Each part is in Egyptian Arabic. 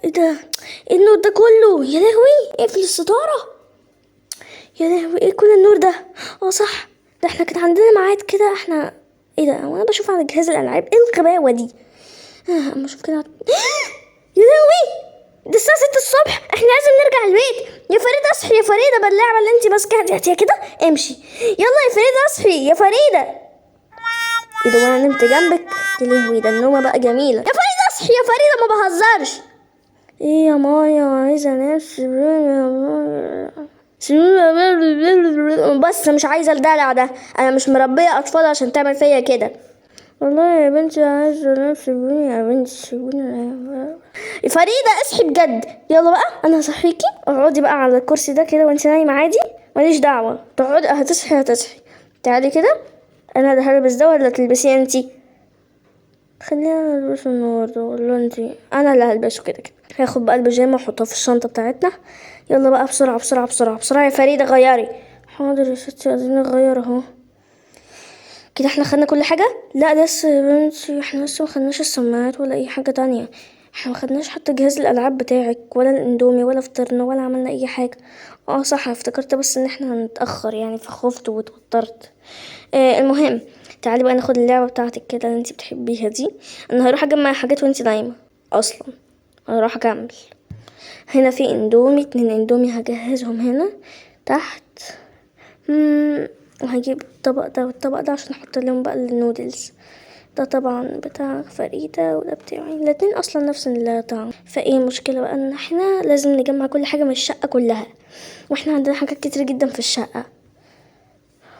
ايه ده؟ ايه النور ده كله؟ يا لهوي، اقفل الستارة. يا لهوي، ايه كل النور ده؟ اه صح، ده احنا كان عندنا ميعاد كده. احنا ايه ده؟ وانا بشوف على جهاز الالعاب، ايه الغباوة دي؟ اما اشوف كده. يا لهوي، ده الساعة 6 الصبح، احنا لازم نرجع البيت. يا فريدة اصحي يا فريدة، باللعبة اللي انتي ماسكاها دي هاتيها كده، امشي. يلا يا فريدة اصحي يا فريدة. ايه ده، وانا نمت جنبك؟ يا لهوي، ده النومة بقى جميلة. يا فريدة اصحي يا فريدة، ما بهزرش. ايه يا مايا، عايزة انام، سيبوني بس، مش عايزة الدلع ده، انا مش مربية اطفال عشان تعمل فيا كده. والله يا بنتي عايزة انام، سيبوني يا بنتي، سيبوني يا فريدة اصحي بجد. يلا بقى انا هصحيكي، اقعدي بقى على الكرسي ده كده وانت نايمة عادي، ماليش دعوة، تقعدي هتصحي هتصحي. تعالي كده، انا اللي هلبس ده ولا تلبسيه انتي؟ خلينا نلبسه النهارده ولا انتي؟ انا اللي هلبسه كده كده. هاخد بقى البيجامه واحطها في الشنطة بتاعتنا. يلا بقى بسرعة بسرعة بسرعة بسرعة يا فريدة غيري. حاضر يا ستي، عايزين نغير اهو. كده احنا خدنا كل حاجة؟ لا لسه يا بنتي، احنا لسه ما خدناش السماعات ولا اي حاجة تانية، احنا ما خدناش حتى جهاز الالعاب بتاعك ولا الاندومي ولا فطرنا ولا عملنا اي حاجة. صح، افتكرت بس ان احنا هنتاخر يعني، فخفت واتوترت. المهم تعالي بقى ناخد اللعبة بتاعتك كده اللي انتي بتحبيها دي. انا هروح اجمع حاجات وانتي نايمة اصلا، انا هروح اكمل. هنا في اندومي، 2 اندومي هجهزهم هنا تحت. وهجيب الطبق ده والطبق ده عشان احط لهم بقى النودلز. ده طبعا بتاع فريدة وده بتاعي، الاتنين اصلا نفس الطعم. فايه المشكلة بقى؟ ان احنا لازم نجمع كل حاجة من الشقة كلها، واحنا عندنا حاجات كتير جدا في الشقة.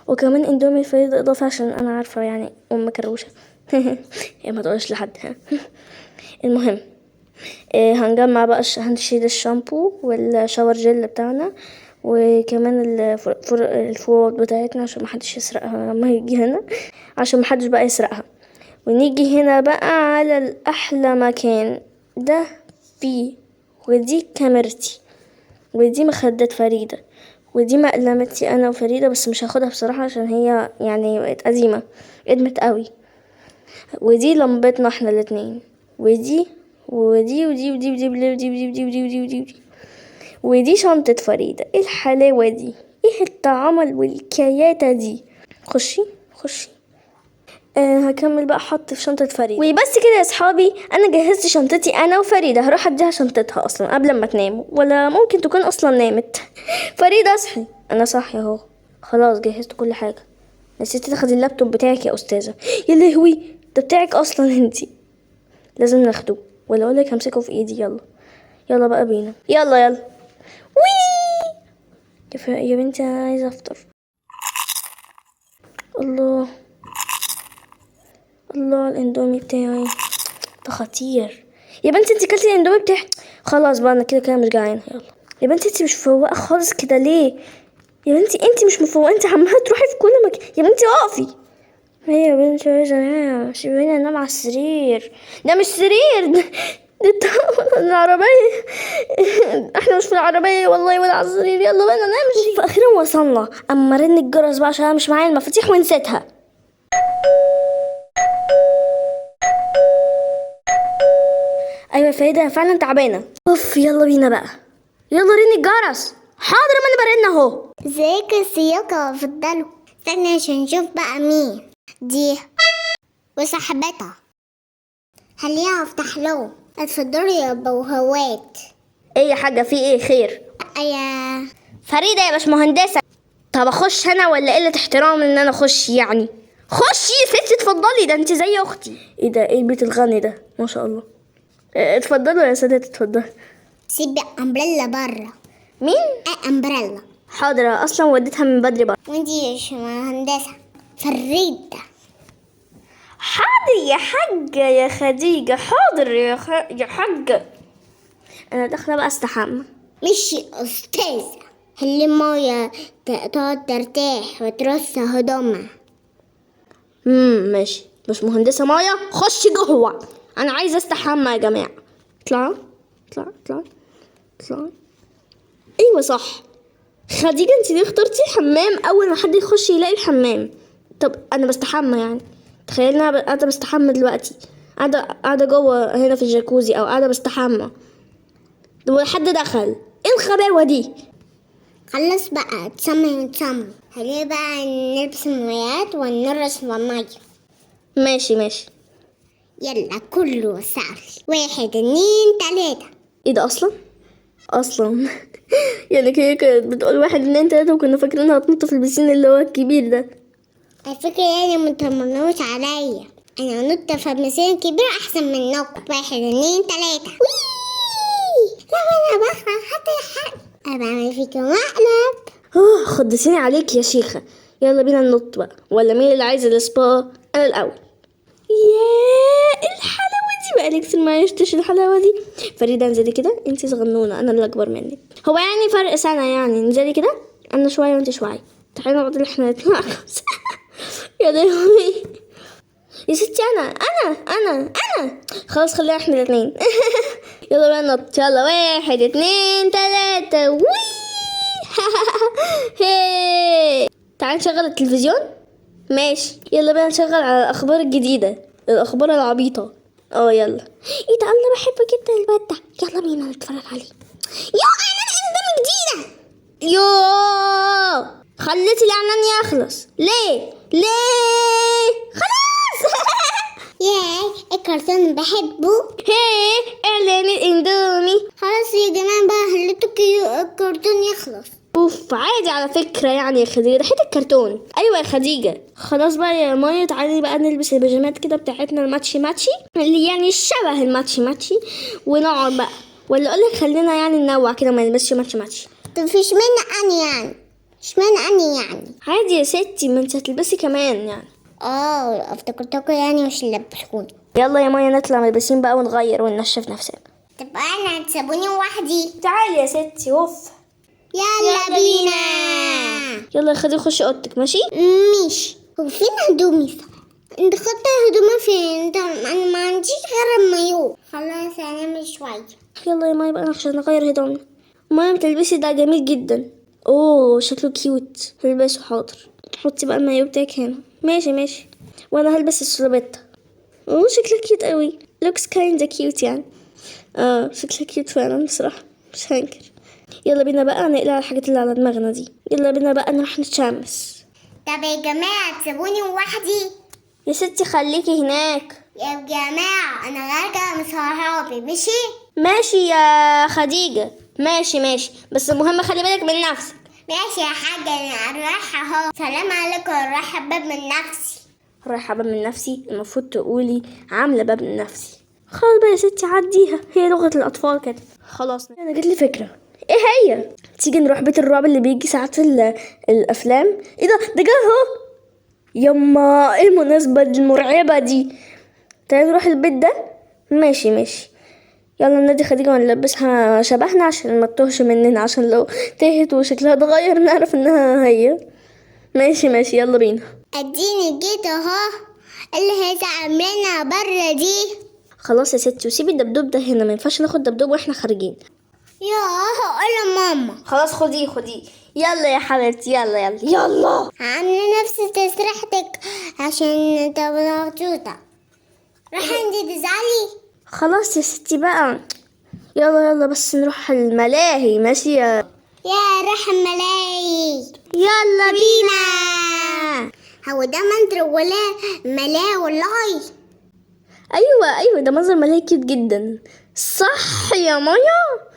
وكمان اندومي فريدة اضافة عشان انا عارفة ام كروشة. يا ما تقولش لحد. ها. المهم، هنجمع بقى هنشيل الشامبو والشاور جل بتاعنا، وكمان الفوط بتاعتنا عشان محدش يسرقها لما يجي هنا، عشان محدش بقى يسرقها. ونيجي هنا بقى على الأحلى مكان ده فيه، ودي كاميرتي، ودي مخدة فريدة، ودي مقلمتي أنا وفريدة، بس مش هاخدها بصراحة عشان هي بقت قديمة، قدمت قوي. ودي لمبتنا احنا الاتنين، ودي ودي ودي ودي ودي ودي ودي ودي ودي ودي ودي ودي ودي، ودي شنطة فريدة. ايه الحلاوة دي؟ ايه التعامل والكياتة دي؟ خشي خشي. هكمل بقى احط في شنطة فريدة. وبس كده يا صحابي، انا جهزت شنطتي انا وفريدة. هروح اديها شنطتها اصلا قبل ما تنام، ولا ممكن تكون اصلا نامت. فريدة اصحي. انا صاحية اهو، خلاص جهزت كل حاجة. نسيتي تاخدي اللابتوب بتاعك يا استاذة. يا لهوي، ده بتاعك اصلا انتي، لازم ناخده، ولا اقولك همسكه في ايدي. يلا يلا بقى بينا، يلا يلا. وي يا بنتي انا عايزة افطر. الله الله، الاندومي بتاعي ده خطير. يا بنتي انتي كلتي الاندومي بتاعي؟ خلاص بقى انا كده كده مش جعانة. يلا يا بنتي انتي مش مفوقه خالص كده ليه؟ يا بنتي انتي مش مفوقه، انتي عماله تروحي في كل مكان. يا بنتي اقفي. ايه يا بنتي عايزه انام، سيبيني انام على السرير. ده مش سرير، ده العربية. احنا مش في العربية والله ولا على السرير. يلا بينا نمشي. فاخيرا وصلنا. اما رن الجرس بقى عشان انا مش معايا المفاتيح ونسيتها. ايوه يا فريدة انا فعلا تعبانة. اوف، يلا بينا بقى، يلا رن الجرس. حاضر، ما انا برن اهو. ازيك يا سياكة؟ اتفضلوا. استنى عشان نشوف بقى مين دي وصاحبتها. خليها افتح له. اتفضلوا يا بوهوات. ايه يا حاجة، في ايه؟ خير؟ يا فريدة يا باشمهندسة. طب اخش انا ولا قلة احترام ان انا اخش يعني؟ خشي يا ستي، اتفضلي، ده انت زي اختي. ايه ده؟ ايه البيت الغني ده؟ ما شاء الله. اتفضلوا يا سادات، اتفضلوا. سيبي امبريلا بره. مين؟ امبريلا. حاضر، اصلا وديتها من بدري بره. وانتي يا باشمهندسة فريدة. حاضر يا حاجة يا خديجة، حاضر يا حاجة. انا داخلة بقى استحمى. مش يا استاذة، خلي مايا تقعد ترتاح وترص هدومها. ماشي باشمهندسة مايا، خشي جوه، انا عايزة استحمى يا جماعة. اطلعوا اطلعوا اطلعوا اطلعوا. ايوه صح خديجة، انت ليه اخترتي الحمام؟ اول ما حد يخش يلاقي الحمام. طب انا بستحمى يعني، تخيل ان انا قاعدة بستحمى دلوقتي، قاعدة جوه هنا في الجاكوزي او قاعدة بستحمى. ده حد دخل. ايه الغباوه دي؟ خلص بقى، تصمم تصمم. خلينا بقى نلبس المايات ونرقص المية. ماشي ماشي. يلا كله سهل، 1 2 3. ايه ده اصلا؟ اصلا يعني هي كانت بتقول 1 2 3 وكنا فاكرينها هتنط في البسين اللي هو الكبير ده. على فكرة يعني ما تمرنوش عليا، انا انط في بسين كبير احسن منكم. 1 2 3. وي! لا انا بخرج حتى يحق. انا بعمل فيكم مقلب. خدتيني عليك يا شيخة. يلا بينا ننط بقى، ولا مين اللي عايز السبا؟ انا الاول. ياه الحلاوة دي، بقالي كتير ما عشتش الحلاوة دي. فريدة انزلي كده، انتي صغنونة انا اللي اكبر منك، هو يعني فرق سنة يعني. انزلي كده، انا شوية وانتي شوية. تعالي نقعد احنا الاتنين. يا لهوي يا ستي، انا انا انا انا خلاص خلينا احنا الاتنين. يلا بقى ننط، يلا 1 2 3. وي. هي. تعالي نشغل التلفزيون. ماشي يلا بقى نشغل على الاخبار الجديدة، الاخبار العبيطة. يلا. ايه ده؟ انا بحب جدا الواد ده، يلا بينا نتفرج عليه. يا اعلان اندومي جديدة. يوه خليتي الاعلان يخلص ليه؟ ليه؟ خلاص. ياي الكرتون بحبه. هي اعلان الاندومي. خلاص يا جماعة بقى خليتوا الكرتون يخلص. اوف عادي على فكرة يعني يا خديجة، ده حتة كرتون. ايوه يا خديجة. خلاص بقى يا مايا، تعالي بقى نلبس البيجامات كده بتاعتنا الماتشي ماتشي، اللي يعني شبه الماتشي ماتشي، ونقعد بقى. ولا اقول لك خلينا يعني ننوع كده، ما نلبسش ماتشي ماتشي. طب في اشمعنى انا يعني؟ اشمعنى انا يعني؟ عادي يا ستي، ما انت هتلبسي كمان يعني. افتكرتكم يعني مش لبسوني. يلا يا مايا نطلع ملبسين بقى ونغير وننشف نفسنا. طب انا هتسيبوني لوحدي؟ تعالي يا ستي. اوف يلا بينا. يلا يا خديجة خشي اوضتك. ماشي ماشي. هو فين هدومي؟ صح انت خدت هدومي فين؟ انت انا ما عنديش غير المايو. خلاص هنعمل شويه. يلا يا مايا بقى عشان نغير هدومنا. مايا بتلبسي ده جميل جدا. شكله cute. هلبسه حاضر. حطي بقى المايو بتاعك هنا. ماشي ماشي. وانا هلبس السلوبيتا. شكلها cute قوي. looks kinda cute يعني. شكلها cute فعلا بصراحه، مش هنكر. يلا بينا بقى نقلع الحاجات اللي على دماغنا دي. يلا بينا بقى نروح نتشمس. طب يا جماعة تسيبوني لوحدي؟ يا ستي خليكي هناك. يا جماعة أنا راجعة من صحابي. ماشي؟ ماشي يا خديجة، ماشي ماشي، بس المهم خلي بالك من نفسك. ماشي يا حاجة، أنا رايحة أهو. سلام عليكم، رايحة باب من نفسي. رايحة باب من نفسي؟ المفروض تقولي عاملة باب من نفسي. خلاص بقى يا ستي عديها، هي لغة الأطفال كده. خلاص أنا جات لي فكرة. ايه هي؟ تيجي نروح بيت الرعب اللي بيجي ساعات في الافلام. ايه ده؟ ده جه اهو. يما ايه المناسبة المرعبة دي؟ تعالي نروح البيت ده. ماشي ماشي. يلا ننادي خديجة ونلبسها شبهنا عشان ما تتوهش مننا، عشان لو تاهت وشكلها اتغير نعرف انها هي. ماشي ماشي يلا بينا. اديني جيت اهو. اللي هيزعل مننا بره دي. خلاص يا ستي وسيبي الدبدوب ده هنا، ما ينفعش ناخد دبدوب واحنا خارجين. ياه هقول لماما. خلاص خديه خديه. يلا يا حبيبتي يلا يلا يلا. عامله نفس تسريحتك عشان تبقى مبسوطه. راح انتي تزعلي. خلاص يا ستي بقى، يلا يلا بس نروح الملاهي. ماشي يا يا راح الملاهي. يلا بينا. هو ده منظر ولا ملاهي والله؟ ايوه ايوه ده منظر ملاهي cute جدا. صح يا مايا؟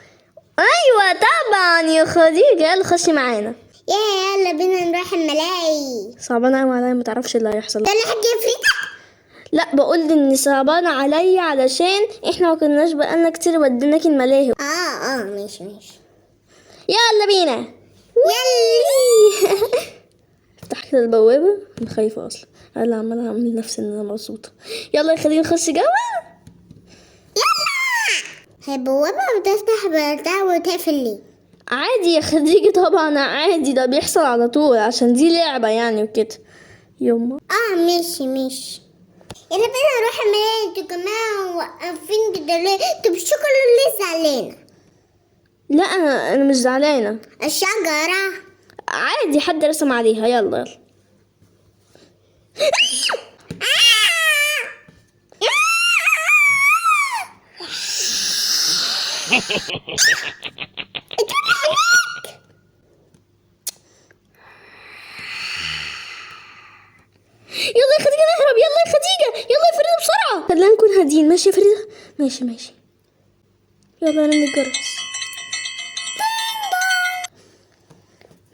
ايوه طبعا يا خديجه. يلا خشي معانا. يا يلا بينا نروح الملاهي. صعبانه قوي عليا، ما تعرفش اللي هيحصل. ده اللي حكي فريدة؟ لا بقول ان صعبانه عليا علشان احنا ما كناش بقالنا كتير وديناكي الملاهي. ماشي ماشي. يلا بينا. يلا. افتح كده البوابه، انا خايفه اصلا، انا عماله اعمل نفسي ان انا مبسوطه. يلا يا خديجه نخش جوه. يلا. هي بوابه بتفتح بتاع وتقفل ليه؟ عادي يا خديجه طبعا عادي، ده بيحصل على طول عشان دي لعبه يعني وكده. يما. ماشي ماشي. يلا بينا نروح الملاهي. انتوا كمان واقفين كده ليه؟ طب شكرا ليه زعلانه؟ لا انا مش زعلانه. الشجره عادي حد رسم عليها. يلا يلا. يلا يا خديجة نهرب، يلا يا خديجة، يلا يا فريدة بسرعة. خلينا نكون هاديين، ماشي يا فريدة؟ ماشي ماشي. يلا رن الجرس.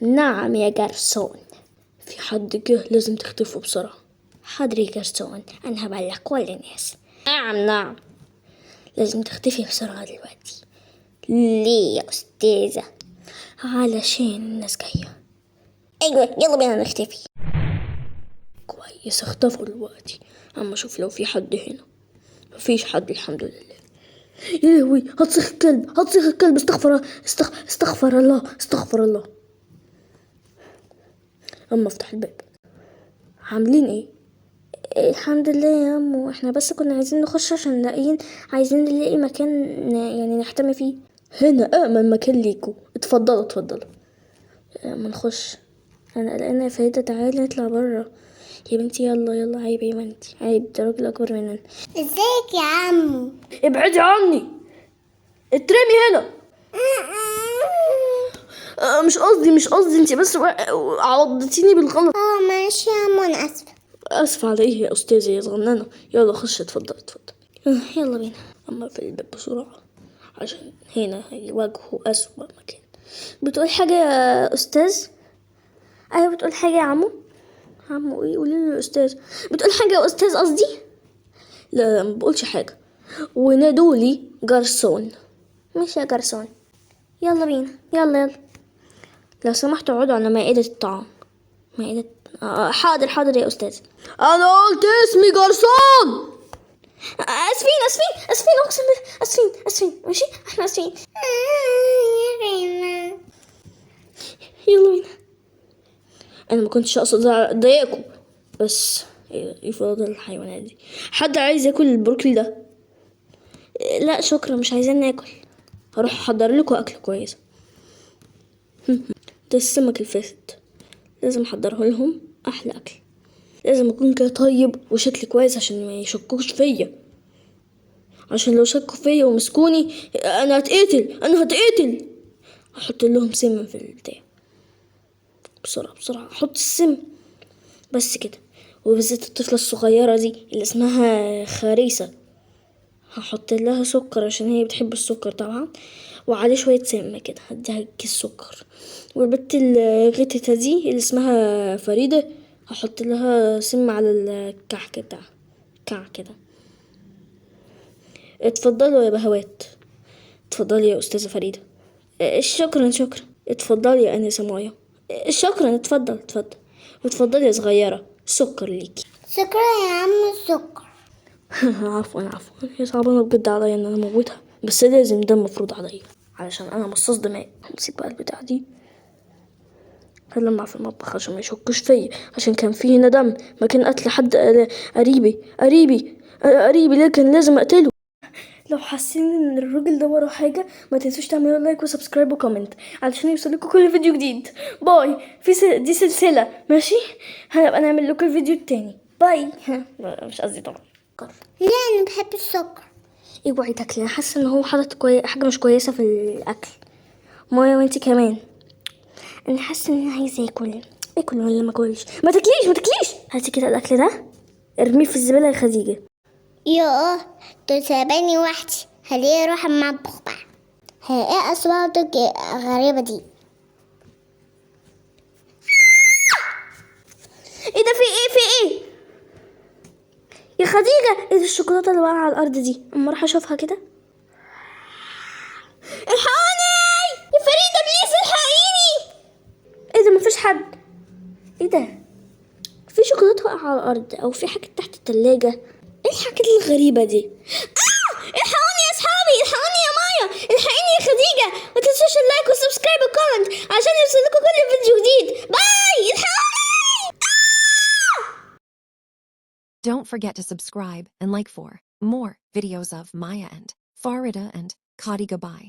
نعم يا جرسون. في حد جه، لازم تختفوا بسرعة. حاضر يا جرسون، أنا هبلغ كل الناس. نعم نعم، لازم تختفي بسرعة دلوقتي. ليه يا أستاذة؟ علشان الناس جاية. أيوة يلا بينا نختفي. كويس، اختفوا دلوقتي. أما أشوف لو في حد هنا. مفيش حد الحمد لله. يا لهوي، هتصيخ الكلب، هتصيخ الكلب. استغفر استغفر الله، استغفر الله. أما افتح الباب. عاملين ايه؟ الحمد لله يا عمو، احنا بس كنا عايزين نخش عشان عايزين نلاقي مكان يعني نحتمي فيه. هنا أأمن مكان ليكو. اتفضلوا اتفضلوا. ما نخش، انا قلقانه يا فريده. تعالي نطلع بره يا بنتي. يلا يلا، عيب يا بنتي، عيب، ده راجل اكبر مننا. ازيك يا عمو؟ ابعدي عني، اترمي هنا. مش قصدي، مش قصدي، انتي بس عضتيني بالغلط. معلش يا عمو، انا اسفه. اسفه على ايه يا استاذه يا صغننه؟ يلا خش، اتفضل اتفضل. يلا بينا. اما في الباب بسرعه عشان هنا هيواجهوا اسوأ مكان. بتقول حاجه يا استاذ؟ ايوه بتقول حاجه يا عمو. عمو ايه؟ قولي له يا استاذ. بتقول حاجه يا استاذ قصدي؟ لا لا، ما بقولش حاجه. ونادولي جرسون. ماشي يا جرسون، يلا بينا، يلا يلا. لو سمحتوا اقعدوا على مائدة الطعام. مائدة، حاضر حاضر يا أستاذ. أنا قلت اسمي جرسون. آسفين آسفين آسفين، أقسم بالله آسفين آسفين. ماشي احنا آسفين. يا ريما. يلا بينا. أنا ما كنتش أقصد أضايقكم، بس إيه فضل الحيوانات دي؟ حد عايز ياكل البروكلي ده؟ لا شكرا، مش عايزين ناكل. هروح أحضر لكم أكل كويس. ده السمك الفاسد، لازم احضره لهم احلى اكل. لازم اكون كده طيب وشكلي كويس عشان ما يشكوش فيا، عشان لو شكوا فيا ومسكوني انا هتقتل، انا هتقتل. هحط لهم سم في البتاع بسرعه بسرعه، احط السم بس كده. وبالذات الطفله الصغيره دي اللي اسمها خريسه، هحط لها سكر عشان هي بتحب السكر طبعا، وعليه شويه سم كده، هديها كيس سكر. والبت الغتة دي اللي اسمها فريدة هحط لها سم على الكعك بتاعها، كعك كده. اتفضلوا يا بهوات. اتفضلي يا أستاذة فريدة. شكرا شكرا. اتفضلي يا أنسة مايا. شكرا. اتفضل اتفضل. واتفضلي يا صغيرة، سكر ليكي. شكرا يا عم السكر. عفوا عفوا، هي صعبانة بجد عليا ان انا اموتها، بس لازم، ده المفروض عليا علشان انا مصاص دماء. امسك بقى البتاع دي، هلمع في المطبخ عشان ما يشكوش فيا، عشان كان فيه هنا دم مكان قتل حد قريبي، قريبي، قريبي، لكن لازم اقتله. لو حاسين ان الراجل ده وراه حاجه، ما تنسوش تعملوا like و subscribe و comment علشان يوصلكوا كل فيديو جديد. bye. دي سلسله، ماشي؟ هنبقى نعمل لكم الفيديو التاني. bye. مش قصدي طبعا. لا انا بحب السكر. اوعي تاكلي، انا حاسه ان هو حاطط حاجه مش كويسه في الاكل. مايا وانتي كمان، انا حاسه ان انا عايزه اكل. اكل ولا ما اكلش؟ ما تاكليش ما تاكليش. هاتي كده الاكل ده، ارميه في الزباله يا خديجه. يوه، دول سايباني وحدي، خليني اروح المطبخ بقى. هي ايه اصواتك الغريبه دي؟ ايه ده؟ في ايه؟ في ايه يا خديجه؟ ايه الشوكولاته اللي واقعه على الارض دي؟ اما اروح اشوفها كده. الحقوني يا فريده، please الحقيني. ايه ده؟ مفيش حد. ايه ده؟ في شوكولاته واقعه على الارض، او في حاجه تحت التلاجة. ايه الحاجات الغريبه دي؟ الحقوني يا اصحابي، الحقوني يا مايا، الحقيني يا خديجه. ما تنسوش ال like وال subscribe وال comment عشان يوصلكوا كل فيديو جديد. bye. الحقوني. Don't forget to subscribe and like for more videos of Maya and Farida and Khadiga. Bye.